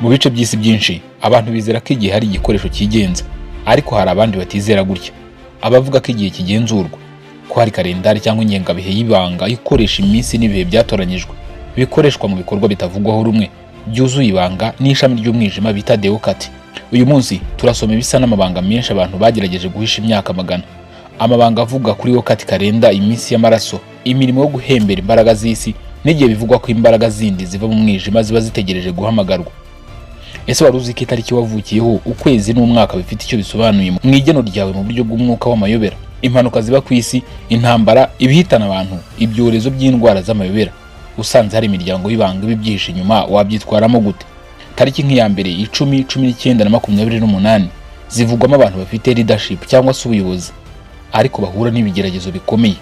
Mu bice by'isi byinshi, abantu bizera ko igihe hari igikoresho cyigenza, ariko hari abandi batizera gutya, abavuga ko igihe kigenzurwa, ko hari kalendari cyangwa ingengabihe y'ibanga ikoresha iminsi n'ibihe byatoranyijwe, bikoreshwa mu bikorwa bitavugwaho rumwe, byuzuye ibanga n'ishami ry'umwijima bita The Occult. Uyu munsi turasoma ibisa n'amabanga menshi abantu bagerageje guhisha imyaka magana, amabanga avuga kuri Occult Calendar, iminsi y'amaraso, imirimo yo guhembera imbaraga z'isi, n'igihe bivugwa ko imbaraga zindi ziva mu mwijima ziba zitegereje guhamagarwa. Ese wari uzi ko itariki wavukiyeho, ukwezi n'umwaka bifite icyo bisobanuye mu igeno ryawe mu buryo bw'umwuka w'amayobera? Impanuka ziba ku isi, intambara, ibihitana abantu, ibyorezo by'indwara z'amayobera, usanze hari imiryango y'ibanga ibibyihishe inyuma, wabyitwaramo gute? Tariki nk'iya 1, 10, 19 na 28 zivugwamo abantu bafite leadership cyangwa se ubuyobozi, ariko bahura n'ibigeragezo bikomeye.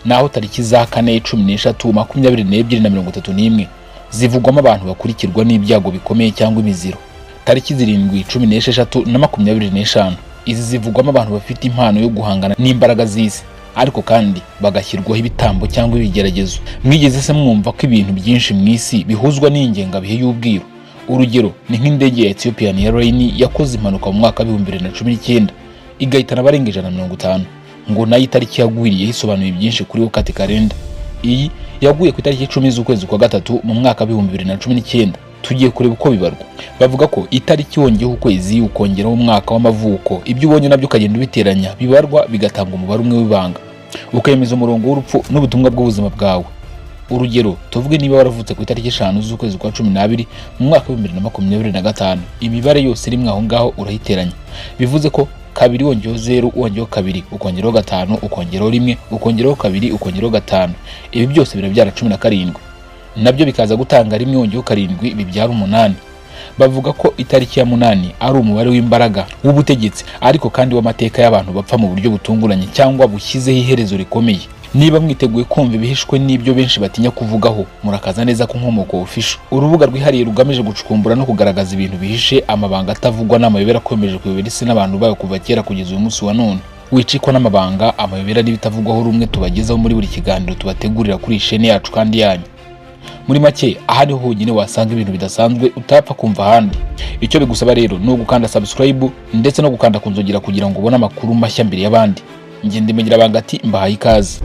Naho tariki za 4, 13, 22 na 31 zivugwamo abantu bakurikirwa n'ibyago bikomeye cyangwa imiziro. Tariki 7, 16 na 25, izi zivugwamo abantu bafite impano yo guhangana n'imbaraga z'isi, ariko kandi bagashyirwaho ibitambo cyangwa ibigeragezo. Mwigeze se mwumva ko ibintu byinshi mu isi bihuzwa n'ingengabihe y'ubwiru? Urugero ni nk'indege ya Ethiopian Airlines yakoze impanuka mu mwaka wa 2019, igahitana abarenga 150, ngo nayo itariki yagwiriyeho isobanuye byinshi kuri Occult Calendar. Iyi yaguye ku itariki 10 z'ukwezi kwa gatatu mu mwaka wa 2019. Tugiye kureba uko bibarwa. Bavuga ko itariki wongeyeho ukwezi, ukongeraho umwaka w'amavuko, ibyo ubonye nabyo ukagenda ubiteranya, bibarwa bigatanga umubare umwe w'ibanga, ukemeza umurongo w'urupfu n'ubutumwa bw'ubuzima bwawe. Urugero, tuvuge niba waravutse ku itariki 5 z'ukwezi kwa 12 mu mwaka wa 2025, imibare yose iri aho ngaho urayiteranya. Bivuze ko kabiri wongeyeho zeru, wongeyeho kabiri, ukongeraho gatanu, ukongeraho rimwe, ukongeraho kabiri, ukongeraho gatanu, ibi byose birabyara 17, nabyo bikaza gutanga rimwe wongeyeho karindwi, bibyara umunani. Bavuga ko itariki ya 8 ari umubare w'imbaraga, w'ubutegetsi, ariko kandi w'amateka y'abantu bapfa mu buryo butunguranye cyangwa bushyizeho iherezo rikomeye. Niba mwiteguye kumva ibihishwe n'ibyo benshi batinya kuvugaho, murakaza neza ku Nkomoko Official, urubuga rwihariye rugamije gucukumbura no kugaragaza ibintu bihishe, amabanga atavugwa n'amayobera akomeje kuyobera isi n'abantu bayo kuva kera kugeza uyu munsi wa none. Wicikwa n'amabanga, amayobera n'ibitavugwaho rumwe tubagezaho muri buri kiganiro tubategurira kuri iyi shene yacu kandi yanyu. Muri make, aha niho honyine wasanga ibintu bidasanzwe utapfa kumva ahandi. Icyo bigusaba rero ni ugukanda subscribe ndetse no gukanda ku nzogera kugira ngo ubone amakuru mashya mbere y'abandi. Njye ndimenyera banga ati mbahaye ikaze.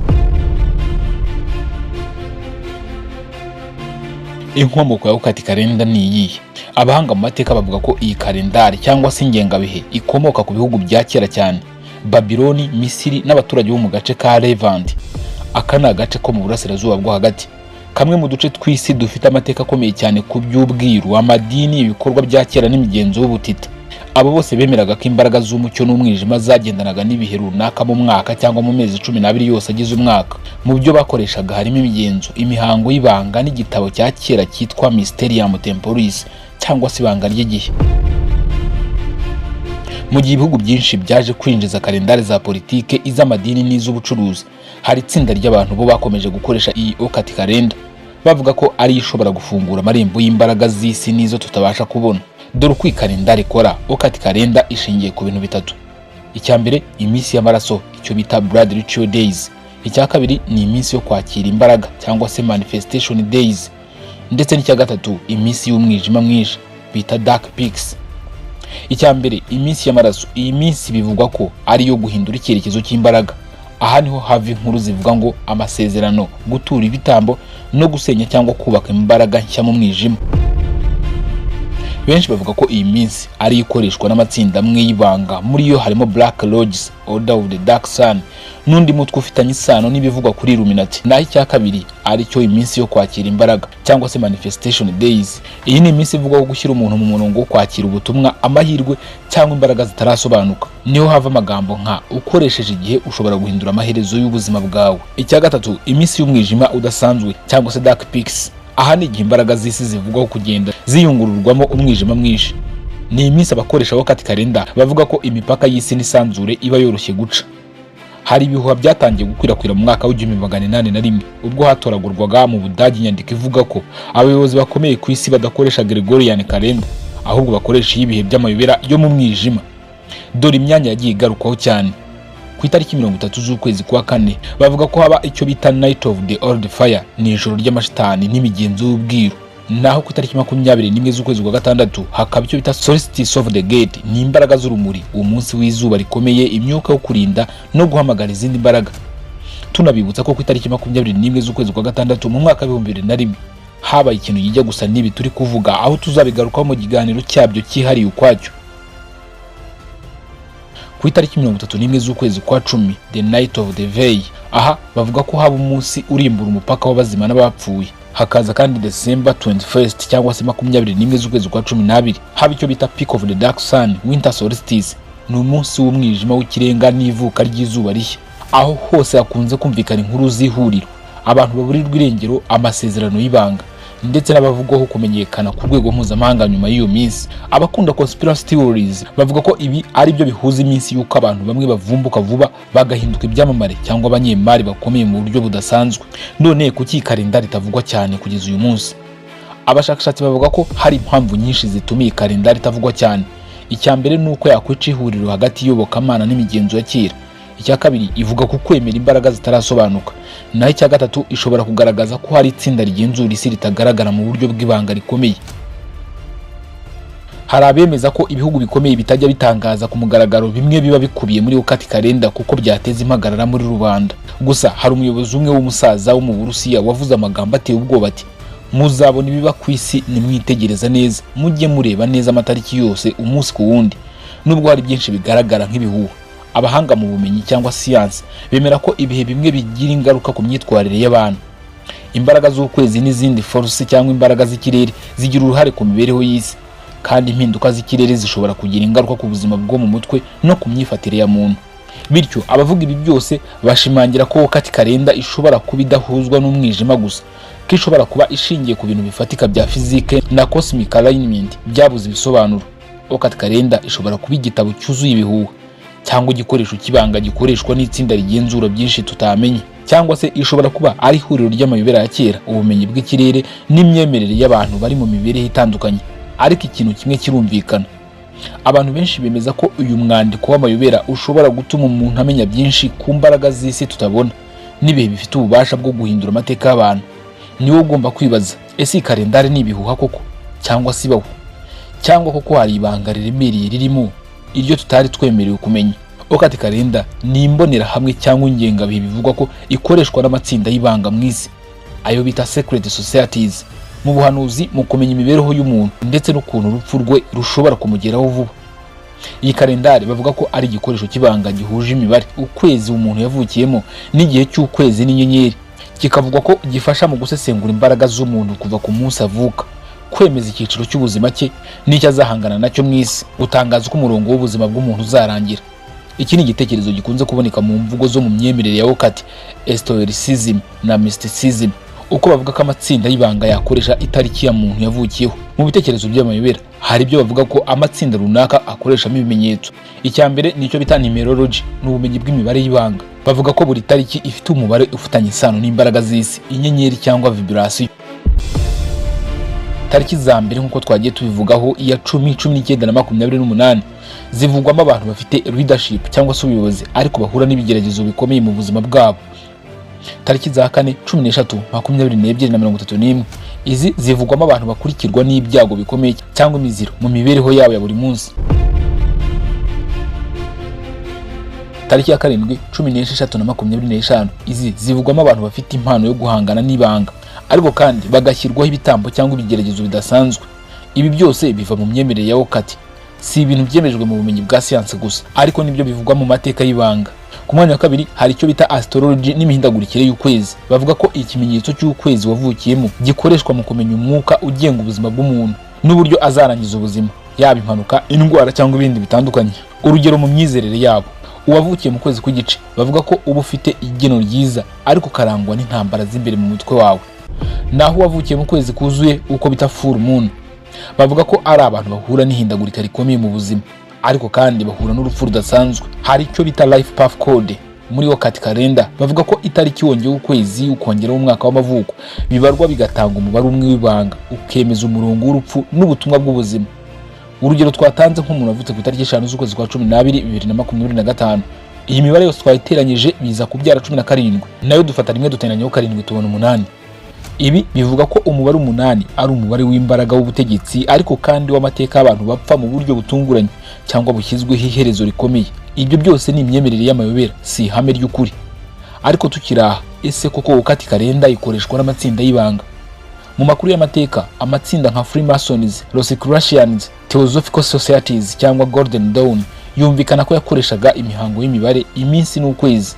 Inkomoko ya Occult Calendar ni iyihe? Abahanga mu mateka bavuga ko iyi kalendari cyangwa se ingengabihe ikomoka ku bihugu bya kera cyane, Babiloni, Misiri n'abaturage bo mu gace ka Levant. Aka ni agace ko mu burasirazuba bwo hagati, kamwe mu duce tw'isi dufite amateka akomeye cyane ku by'ubwiru, amadini, ibikorwa bya kera n'imigenzo y'ubutita. Abo bose bemeraga ko imbaraga z'umucyo n'umwijima zagendanaga n'ibihe runaka mu mwaka cyangwa mu mezi 12 yose agize umwaka. Mu byo bakoreshaga harimo imigenzo, imihango y'ibanga n'igitabo cya kera cyitwa Mysterium Temporis cyangwa se ibanga ry'igihe. Mu gihe ibihugu byinshi byaje kwinjiza kalendari za politike, iz'amadini n'iz'ubucuruzi, hari itsinda ry'abantu bo bakomeje gukoresha iyi Occult Calendar, bavuga ko ari ishobora gufungura amarembo y'imbaraga z'isi n'izo tutabasha kubona. Dore uko iyi kalendari ikora. Occult Calendar ishingiye ku bintu bitatu. Icya mbere, iminsi y'amaraso, icyo bita blood ritual days. Icya kabiri ni iminsi yo kwakira imbaraga cyangwa se manifestation days, ndetse n'icya gatatu, iminsi y'umwijima mwinshi bita dark peaks. Icya mbere, iminsi y'amaraso. Iyi minsi bivugwa ko ari iyo guhindura icyerekezo cy'imbaraga. Aha niho hava inkuru zivuga ngo amasezerano, gutura ibitambo no gusenya cyangwa kubaka imbaraga nshya mu mwijima. Benshi bavuga ko iyi minsi ari ikoreshwa n'amatsinda amwe y'ibanga. Muri yo harimo Black Lodges, Order of the Dark Sun n'undi mutwe ufitanye isano n'ibivugwa kuri Illuminati. Naho icya kabiri ari cyo iminsi yo kwakira imbaraga cyangwa se manifestation days, iyi ni iminsi ivugwaho gushyira umuntu mu murongo wo kwakira ubutumwa, amahirwe cyangwa imbaraga zitarasobanuka. Niho hava amagambo nka "ukoresheje igihe ushobora guhindura amaherezo y'ubuzima bwawe". Icya gatatu, iminsi y'umwijima udasanzwe cyangwa se dark peaks. Aha ni igihe imbaraga z'isi zivugwaho kugenda ziyungururwamo umwijima mwinshi. Ni iminsi abakoresha Occult Calendar bavuga ko imipaka y'isi n'isanzure iba yoroshye guca. Hari ibihuha byatangiye gukwirakwira mu mwaka wa 1801, ubwo hatoragurwaga mu Budage inyandiko ivuga ko abayobozi bakomeye ku isi badakoresha Gregorian Calendar, ahubwo bakoresha iy'ibihe by'amayobera yo mu mwijima. Dore imyanya yagiye igarukwaho cyane. Ku itariki 30 z'ukwezi kwa kane, bavuga ko haba icyo bita Night of the Old Fire, ni ijoro ry'amashitani n'imigenzo y'ubwiru. Naho ku itariki 21 z'ukwezi kwa gatandatu hakaba icyo bita Solstice of the Gate, ni imbaraga z'urumuri, umunsi w'izuba rikomeye, imyuka yo kurinda no guhamagara izindi mbaraga. Tunabibutsa ko ku itariki 21 z'ukwezi kwa gatandatu mu mwaka wa 2001 habaye ikintu kijya gusa n'ibi turi kuvuga, aho tuzabigarukaho mu kiganiro cyabyo cyihariye ukwacyo. Ku itariki 31 z'ukwezi kwa cumi, the Night of the Veil, aha bavuga ko haba umunsi urimbura umupaka w'abazima n'abapfuye. Hakaza kandi December 21st cyangwa se 21 z'ukwezi kwa 12, haba icyo bita Peak of the Dark Sun, Winter Solstice, ni umunsi w'umwijima w'ikirenga n'ivuka ry'izuba rishya. Aho hose hakunze kumvikana inkuru z'ihuriro, abantu baburirwa irengero, amasezerano y'ibanga ndetse n'abavugwaho kumenyekana ku rwego mpuzamahanga nyuma y'iyo minsi. Abakunda conspiracy theories bavuga ko ibi ari byo bihuza iminsi y'uko abantu bamwe bavumbuka vuba bagahinduka ibyamamare cyangwa abanyemari bakomeye mu buryo budasanzwe. None kuki iyi kalendari itavugwa cyane kugeza uyu munsi? Abashakashatsi bavuga ko hari impamvu nyinshi zituma iyi kalendari itavugwa cyane. Icya mbere ni uko yakwica ihuriro hagati y'iyobokamana n'imigenzo ya kera. Icya kabiri, ivuga ku kwemera imbaraga zitarasobanuka. Naho icya gatatu, ishobora kugaragaza ko hari itsinda rigenzura isi ritagaragara mu buryo bw'ibanga rikomeye. Hari abemeza ko ibihugu bikomeye bitajya bitangaza ku mugaragaro bimwe biba bikubiye muri occult calendar kuko byateza impagarara muri rubanda. Gusa hari umuyobozi umwe w'umusaza wo mu Burusiya wavuze amagambo ateye ubwoba ati: "Muzabona ibiba ku isi nimwitegereza neza, mujye mureba neza amatariki yose umunsi ku wundi." Nubwo hari byinshi bigaragara nk'ibihuha, abahanga mu bumenyi cyangwa siyansi bemera ko ibihe bimwe bigira ingaruka ku myitwarire y'abantu. Imbaraga z'ukwezi n'izindi force cyangwa imbaraga z'ikirere zigira uruhare ku mibereho y'isi, kandi impinduka z'ikirere zishobora kugira ingaruka ku buzima bwo mu mutwe no ku myifatire ya muntu. Bityo abavuga ibi byose bashimangira ko occult calendar ishobora kuba idahuzwa n'umwijima gusa, ko ishobora kuba ishingiye ku bintu bifatika bya fizike na cosmic alignment byabuze ibisobanuro. Occult calendar ishobora kuba igitabo cyuzuye ibihuha, cyangwa igikoresho cy'ibanga gikoreshwa n'itsinda rigenzura byinshi tutamenye, cyangwa se ishobora kuba ari ihuriro ry'amayobera ya kera, ubumenyi bw'ikirere n'imyemerere y'abantu bari mu mibereho itandukanye. Ariko ikintu kimwe kirumvikana: abantu benshi bemeza ko uyu mwandiko w'amayobera ushobora gutuma umuntu amenya byinshi ku mbaraga z'isi tutabona n'ibihe bifite ububasha bwo guhindura amateka y'abantu. Niwe ugomba kwibaza: ese iyi kalendari ni ibihuha koko, cyangwa se ibaho, cyangwa koko hari ibanga riremereye ririmo iryo tutari twemerewe kumenya? Occult calendar ni imbonerahamwe cyangwa ingengabihe bivugwa ko ikoreshwa n'amatsinda y'ibanga mu isi, ayo bita secret societies, mu buhanuzi, mu kumenya imibereho y'umuntu ndetse n'ukuntu urupfu rwe rushobora kumugeraho vuba. Iyi kalendari bavuga ko ari igikoresho cy'ibanga gihuje imibare, ukwezi umuntu yavukiyemo n'igihe cy'ukwezi n'inyenyeri, kikavugwa ko gifasha mu gusesengura imbaraga z'umuntu kuva ku munsi avuka, kwemeza icyiciro cy'ubuzima cye n'icyo azahangana nacyo mu isi, gutangaza uko umurongo w'ubuzima bw'umuntu uzarangira. Iki ni igitekerezo gikunze kuboneka mu mvugo zo mu myemerere ya occult, esotericism na mysticism, uko bavuga ko amatsinda y'ibanga yakoresha itariki ya muntu yavukiyeho. Mu bitekerezo by'amayobera hari ibyo bavuga ko amatsinda runaka akoreshamo ibimenyetso. Icya mbere ni icyo bita numerology, ni ubumenyi bw'imibare y'ibanga. Bavuga ko buri tariki ifite umubare ufitanye isano n'imbaraga z'isi, inyenyeri cyangwa vibration. Tariki za mbere, nk'uko twagiye tubivugaho, iya 10, 19 na 28, zivugwamo abantu bafite leadership cyangwa se ubuyobozi ariko bahura n'ibigeragezo bikomeye mu buzima bwabo. Tariki za 4, 13, 22 na 31, izi zivugwamo abantu bakurikirwa n'ibyago bikomeye cyangwa imiziro mu mibereho yabo ya buri munsi. Tariki ya 7, 16 na 25, izi zivugwamo abantu bafite impano yo guhangana n'ibanga ariko kandi bagashyirwaho ibitambo cyangwa ibigeragezo bidasanzwe. Ibi byose biva mu myemerere ya occult, si ibintu byemejwe mu bumenyi bwa siyansi gusa, ariko nibyo bivugwa mu mateka y'ibanga. Ku mwanya wa kabiri hari icyo bita astrology n'imihindagurikire y'ukwezi. Bavuga ko ikimenyetso cy'ukwezi wavukiyemo gikoreshwa mu kumenya umwuka ugenga ubuzima bw'umuntu n'uburyo azarangiza ubuzima, yaba impanuka, indwara cyangwa ibindi bitandukanye. Urugero, mu myizerere yabo, uwavukiye mu kwezi kw'igice bavuga ko uba ufite igeno ryiza ariko ukarangwa n'intambara z'imbere mu mutwe wawe. Naho uwavukiye mu kwezi kuzuye, uko bita full moon, bavuga ko ari abantu bahura n'ihindagurika rikomeye mu buzima ariko kandi bahura n'urupfu rudasanzwe. Hari icyo bita life path code muri occult calendar. Bavuga ko itariki wongeyeho ukwezi ukongeraho umwaka w'amavuko bibarwa bigatanga umubare umwe w'ibanga, ukemeza umurongo w'urupfu n'ubutumwa bw'ubuzima. Urugero twatanze, nk'umuntu wavutse ku itariki 5 z'ukwezi kwa 12 2025, iyi mibare yose twayiteranyije biza kubyara 17, nayo dufata rimwe duteranyaho karindwi tubona umunani. Ibi bivuga ko umubare 8 ari umubare w'imbaraga w'ubutegetsi, ariko kandi w'amateka y'abantu bapfa mu buryo butunguranye cyangwa bushyizweho iherezo rikomeye. Ibyo byose ni imyemerere y'amayobera, si ihame ry'ukuri. Ariko tukiri aha, ese koko occult calendar ikoreshwa n'amatsinda y'ibanga? Mu makuru y'amateka, amatsinda nka Freemasons, Rosicrucians, Theosophical Societies cyangwa Golden Dawn yumvikana ko yakoreshaga imihango y'imibare, iminsi n'ukwezi,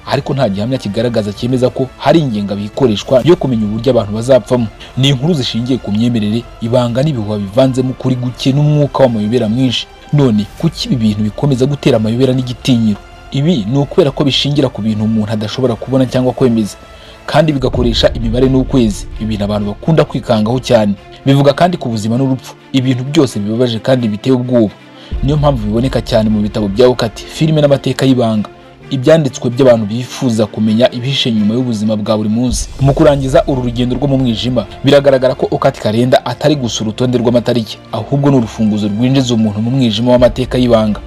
ariko nta gihamya kigaragaza cyemeza ko hari ingengabihe ikoreshwa yo kumenya uburyo abantu bazapfamo. Ni inkuru zishingiye ku myemerere, ibanga n'ibihuha bivanzemo ukuri guke n'umwuka w'amayobera mwinshi. None kuki ibi bintu bikomeza gutera amayobera n'igitinyiro? Ibi ni ukubera ko bishingira ku bintu umuntu adashobora kubona cyangwa kwemeza, kandi bigakoresha imibare n'ukwezi, ibintu abantu bakunda kwikangaho cyane. Bivuga kandi ku buzima n'urupfu, ibintu byose bibabaje kandi biteye ubwoba. Niyo mpamvu biboneka cyane mu bitabo bya occult, filime n'amateka y'ibanga, ibyanditswe by'abantu bifuza kumenya ibihishe nyuma y'ubuzima bwa buri munsi. Mu kurangiza uru rugendo rwo mu mwijima, biragaragara ko occult calendar atari gusa urutonde rw'amatariki, ahubwo ni urufunguzo rwinjiza umuntu mu mwijima w'amateka y'ibanga,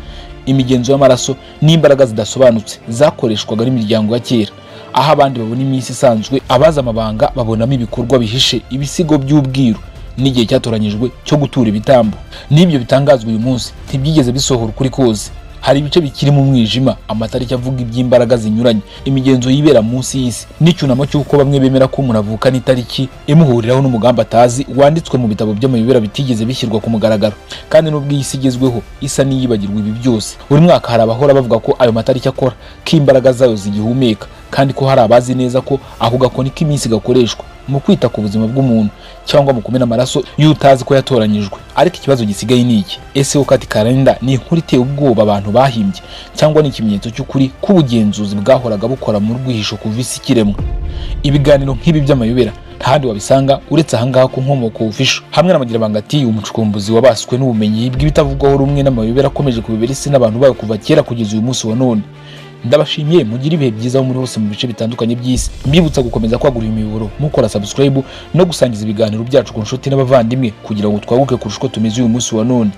imigenzo y'amaraso n'imbaraga zidasobanutse zakoreshwaga n'imiryango ya kera. Aho abandi babona iminsi isanzwe, abazi amabanga babonamo ibikorwa bihishe, ibisigo by'ubwiru n'igihe cyatoranyijwe cyo gutura ibitambo. N'ibyo bitangazwa uyu munsi ntibyigeze bisohora ukuri kose. Hari ibice bikiri mu mwijima, amatariki avuga iby'imbaraga zinyuranye, imigenzo yibera munsi y'isi, n'icyunamo cy'uko bamwe bemera ko umuntu avuka n'itariki imuhuriraho n'umugambi atazi wanditswe mu bitabo by'amayobera bitigeze bishyirwa ku mugaragaro. Kandi n'ubwo iyi si igezweho isa n'iyibagirwa ibi byose, buri mwaka hari abahora bavuga ko ayo matariki akora, ko imbaraga zayo zigihumeka, kandi ko hari abazi neza ko ako gakoni k'iminsi gakoreshwa mu kwita ku buzima bw'umuntu cyangwa mu kumena amaraso y'utazi ko yatoranyijwe. Ariko ikibazo gisigaye ni iki: ese occult calendar ni inkuru iteye ubwoba abantu bahimbye, cyangwa ni ikimenyetso cy'ukuri k'ubugenzuzi bwahoraga bukora mu rwihisho kuva isi ikiremwa? Ibiganiro nk'ibi by'amayobera nta handi wabisanga uretse ahangaha ku Nkomoko Official, hamwe na Magirabanga ati umucukumbuzi wabaswe n'ubumenyi bw'ibitavugwaho rumwe n'amayobera akomeje kubibera isi n'abantu bayo kuva kera kugeza uyu munsi wa none. Ndabashimiye, mugire ibihe byiza aho muri hose mu bice bitandukanye by'isi. Mbibutsa gukomeza kwagura imiyoboro, mukora subscribe no gusangiza ibiganiro byacu ku nshuti n'abavandimwe, kugira ngo twaguke kurusha uko tumeze uyu munsi wa none.